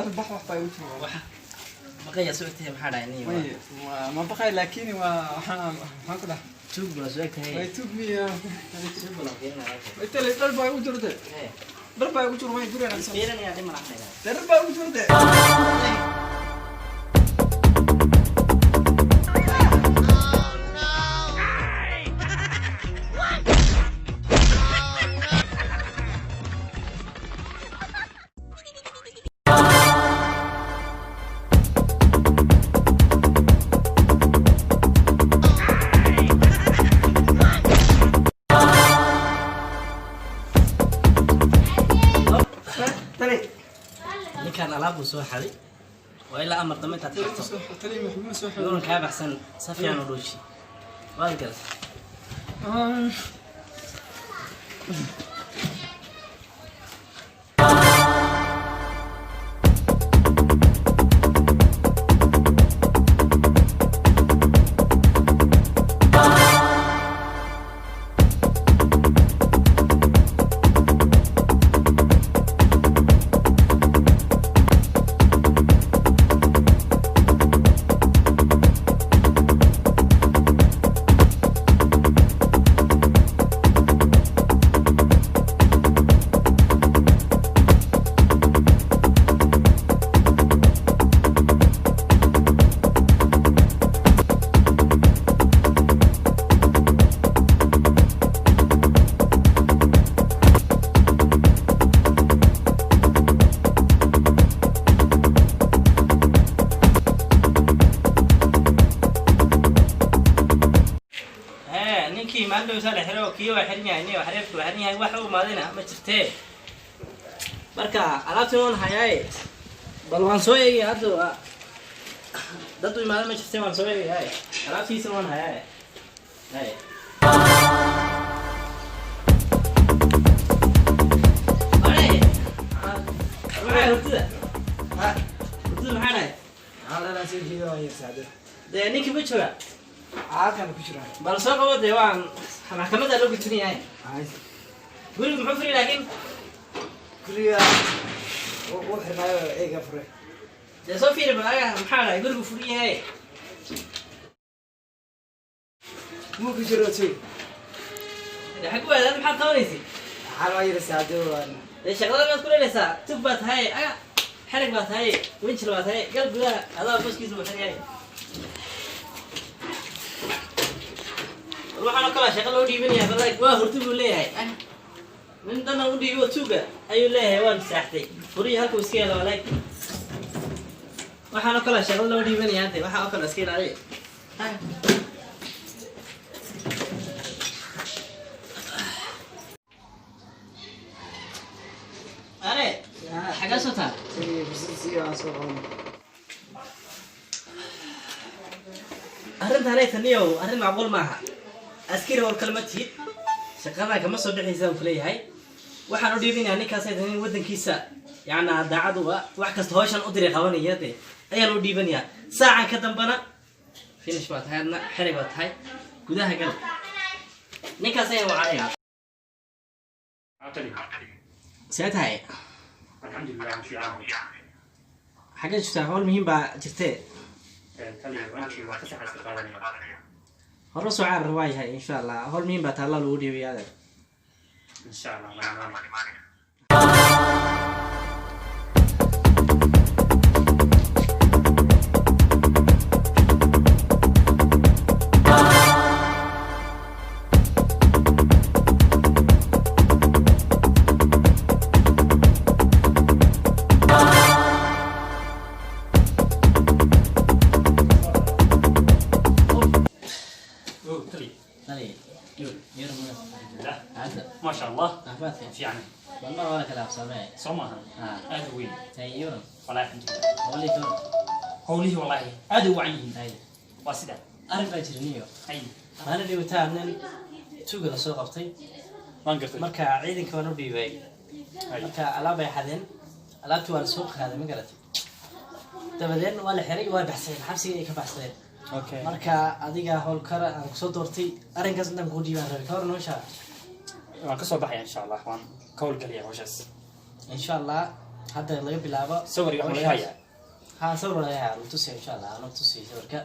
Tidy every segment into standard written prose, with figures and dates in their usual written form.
Dhar bax wax baa igu jiro. Wax baqaya soo egtahay, maxaa dhacay nin? May, ma baqay, laakiin waa waxaan ku dhahay. Tuug baa soo egtahay. Way tuug miya? Tuug baa fiirinaya. Way tali, dhar baa igu jiro de. Ee. Dhar baa igu jiro, may guriga aan soo. Fiirinaya dhima laxnayda. Dhar baa igu jiro de. Tali. Ninkan alaab buu soo xaday, waa ilaa amar dambe intaad xirto. Tali, maxamed soo xaday. Yuunan kaa baxsan, si fiican u dhooji, waad garatay. Ee, ninkii maalin dhow la xiro, kii waa xiran yahay, nin xariifku waa xiran yahay, wax u imaadayna ma jirtee. Marka alaabtii waan hayaaye, bal waan soo eegaya hadda. Dad u imaada ma jirtee, waan soo eegayaaye, alaabtiisa waan hayaaye. Haye. Hore! Maxaa hurtida? Hurtida maxaa dhahay? Dee ninkii ma jooga? Halkan ku jira. Bal soo qabo dee, waan maxkamadda loo gudbin yahay. Guriga muxuu furi laakiin? Guriga uu xirnaayo, eega furay. Dee soo fiiri bal, aga maxaa dhahay, gurigu furan yahay. Muu ku jiro tuug. Dee xag waadaad, maxaad qabanaysay? Waxaa loo yiri saado waan. Dee shaqada maad ku leelaysaa? Tug baa tahay, aga xarig baa tahay, winjil baa tahay, gal gudaha, adaa boskiisa buu xiran yahay. Bal waxaan oo kalaa shaqa loo dhiibanaya, bal waa hurti buu leeyahay. Nin dana u dhiibo tuuga ayuu leeyahay, waan saaxtay, furihii halkuu iska yelo. Walaag, waxaan oo kalaa shaqada loo dhiibanaya hadde, waxaa oo kale iska ilaaliya. Are xagaa soo taa? Si aan soo qaban. Arrintanay taniyow arrin macquul maaha. Askari hor kale ma tihid, shaqadan kama soo bixaysa uu kuleeyahay. Waxaan u dhiibinayaa ninkaasay tahay nin waddankiisa yacnaa daacad u ah, wax kasta hawshan u diray qabanaya dee ayaan u dhiibanayaa. Saacan ka dambana finish baa tahay, adna xerig baa tahay, gudaha gal. Ninkaas ayaan wacanayaa. Tali. See tahay? Alxamdulilah, waan fiican. Xaggee jirtaa? Hawl muhiim baa jirtee. Tali, wankii waa fasaxa iska qaadanaya. Hore soo carar, waa yahay, insha Allah hawl muhiim baa taalla lagu dhiibaya, adeer. Insha Allah, waan imaanaya. Oh, tali. Tali. Yar. Alxamdulilah. Hadda. Maasha Allah. Caafimaadka. Fiican. Bal mar waa kala habsamee. Soo maaha? Ah. Aad u weyn. Hay, yuran. Wallahi, alxamdulilah. Hawlii kawar? Howlihii wallahi aad u wacan yihiin. Hay. Waa sida. Arrin baa jirniyo. Hay. Maalin dhibataa nin tuuga la soo qabtay. Waan gartay. Marka ciidanka waan u dhiibay. Hay. Marka alaab ay xadeen, alaabtii waa la soo qaaday, ma garatay? Dabadeedna waa la xiray, waa baxsadeen, xabsigii ay ka baxsadeen. Okay. Marka adiga howlkara aan kusoo doortay, arrinkaas intaan kuu dhiibaan rabay, ka hor noosha. Waan ka soo baxaya insha Allah, waan ka howlgelaya hawshaas. Insha Allah. Hadda laga bilaabo Sawir iyo wax laga hayaa? Haa, sawir laga hayaa, lagu tusiya insha Allah, aan tusiya sawirka.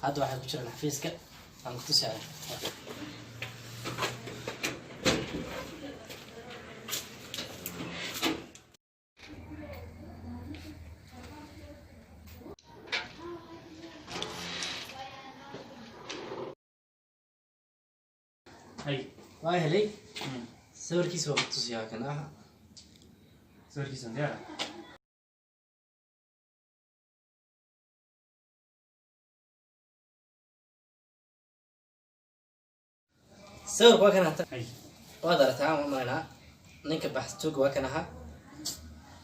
Hadda waxay ku jiraan xafiiska, aan ku tusiya. Hay. Waa helay sawirkiisa, waa ku tusiyaa kan ah. Sawirkiisa diyaar. Sawirka waa kan hata. Hay. Waad aragtaa waan umalaynaa, ninka baxstuuga waa kan ahaa.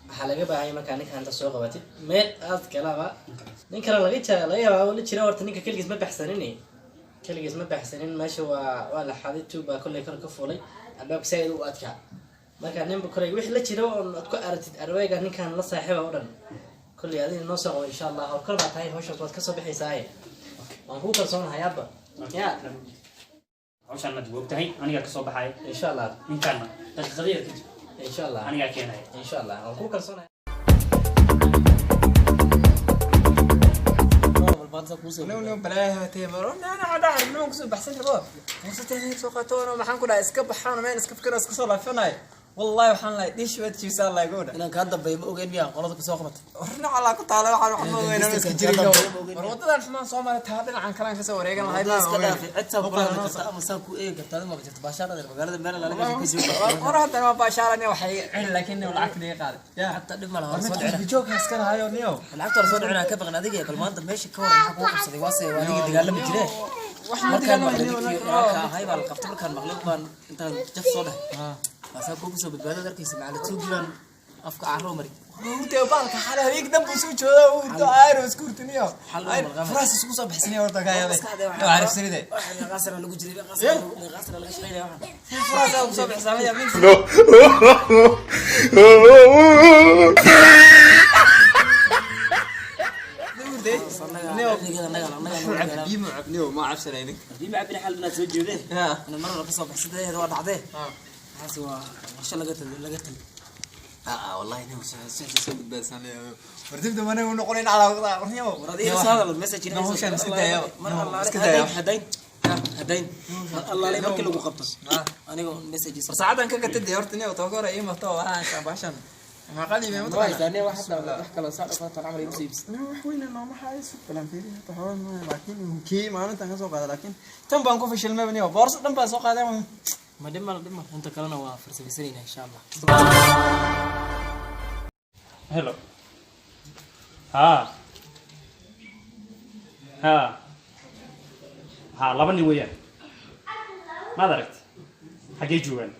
Waxaa laga baahanya markaa ninka hanta soo qabatid meel aad kalaba nin kale laga laga yaabaa oo la jira. Horta ninka keligiis ma baxsanin, keligiis ma baxsanin. Meesha waa la xaday, tuug baa kolley kor ka fuulay albaabka, saa-id u adkaa. Marka ninba kolley wixii la jira oon aad ku aragtid arweega ninkan la saaxiiba oo dhan, kolley adina noo soo qabo insha Allah. Howlkar baa tahay, hawshaas waad kasoo bixaysaaye, waan kuu kalsoonahay abba ya. Hawshaan maad og tahay, anigaa kasoo baxaya. Insha Allah. Ninkaana daqiiqado yar kadib Insha Allah. anigaa keenaya. Insha Allah, waan kuu kalsoonahay. No, balaayo hatee maro. Ana hadda niman kusoo baxsan rabo. Fursad soo qaato oo maxaan ku dhahay, iska baxaan meel iska fikir iska soo laafanayo. Wallahi waxaan lahay dhish wad jiisaa lahay gowdha. Inaan kaa dambeeyo ma ogeyn miyaa qolada kusoo qabatay? Warna calaa ku taala, waxaan wax ma ogeyn inaan iska jirin. Dambeeyo. War wadadan xumaan soo maray, taa dhinacan kalaan kasoo wareegan lahay. Wadada iska dhaafay, cid saa kula hadli karta ama saa ku eegi karta adima jirto. Baashaan adeer magaalada meel alaala meesha ka jooga. War hadda waa baashaalan, waxay cuni laakiin lacagta laga qaaday. Ya. Xataa dhib ma laha, War waa mid soo dhicina. qofki joog iska lahayo niyo. Lacagta waa soo dhicina, ka baqan adiga. Bal maanta meesha ka waran, maxaa kugu qabsaday? Waase waa adiga dagaalami jiree. Waxaan Markaan dagaalamay maqlay niyo, ninkii walaalka ahay baa la qabtay, markaan maqlay baan intaan jaf soo dhahay maasaa kuugu soo badbaadad arkaysa macala tuugii baan afka carro mari. Hurtay baalka xalay habeenkii dambe soo jooga uu hurto ayro isku hurtiniyo. Xal uma malqamay. Furaas isku soo baxsaniyo horta ka yaabay. Maskaxda Waa carifsanide. waxaa qaasana lagu jiray, qaasana laga shaqeynaya waxaan. Furaas ugu soo baxsanaya min. Annaga Biyo cabniyo ma cabsanaynin. haddii ma cabin xal inaad soo jeedeen Ha. inaad mar hore kasoo baxsadaheeda waa dhacdee. Waxaas waa qorshe laga tali laga tali. Ah wallahi inuu soo badbaadsanay. War dib dambe anagu noqonayn calaa warniyo. War adiga soo hadal message. No, hawshaan iska daaya. Mar No, allaale iska daaya. hadayn hadayn mar allaale markii lagu qabto aniga message. War saacadan ka gatay dee horta niyo togo hore ii marto waxaan baashan. Ma qali ma mataqaana. Wax hadda wax kale saa dhaqaata camal igu soo iibsay. No, wax weyn nooma hayso balan fiiri hata xoolo ma, laakiin kii maalintan ka soo qaaday, laakiin tan baan ku fashilmay niyo, boorso dhan baan soo qaaday. Ma dhib mal, dhib mal, inta kalena waa farsamaysanayna insha Allah. Hello. Haa haa haa, laba nin weeyaan, maad aragti xaggee joogaan?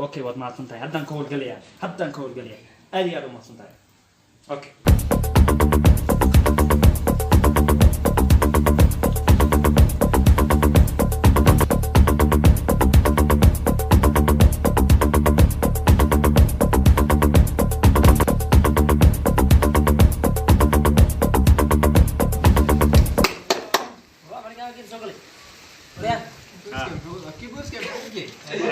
Okay, waad mahadsan tahay, haddaan ka howlgelayaa, haddaan ka howlgelayaa. Aad iyo aad u mahadsan tahay. Okay.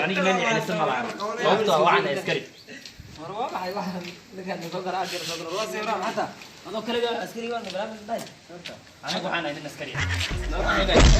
Aniga meel celisan ma laha, sababtoo ah waxaan askari. War waa maxay waxaan ninkan soo gala askari soo gala waa sawiraan xataa adoo kaliga askari waa barnaamij dhahay. Anigu waxaan ahay nin askari ah.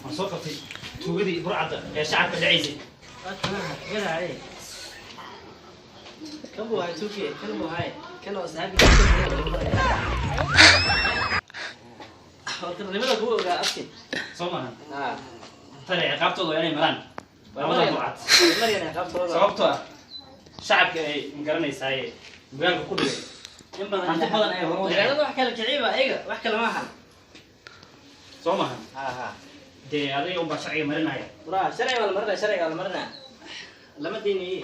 Waan soo qabtay tuugadii burcadda ee shacabka dhacaysay. Kan buu ahay tuugiye, kan buu ahay, kan oo saaxiibka. Howlkarnimada kuu ogaa abti. Soo maahan? Ah. Tani ciqaabtooda waa inay maraan labada burcad. Maryan ciqaabtooda. Sababtoo ah shacabka ay magaranaysaay magaalka ku dhigay In badan hanti badan ay hore u dhaceen. Magaalada wax kala kiciba ayaga, wax kale maaha. Soo maahan? Ha ha. Dee adiga unbaa sharciga marinaya. Waraa, sharciga waa la marinaya, sharciga waa la marinaya, lama deynaye.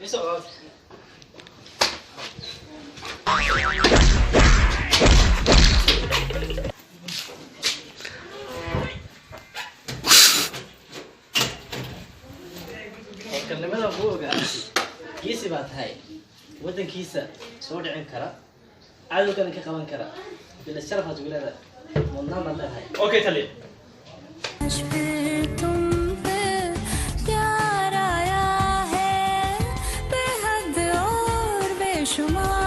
Iso cod. Howlkarnimada kuu ogaa, geesi baa tahay, waddankiisa soo dhicin kara, cadowgana ka qaban kara. Bila sharafaad wiilada mudnaan baad leedahay. Okay tali. फिर तुम पे प्यार आया है बेहद और बेशुमार।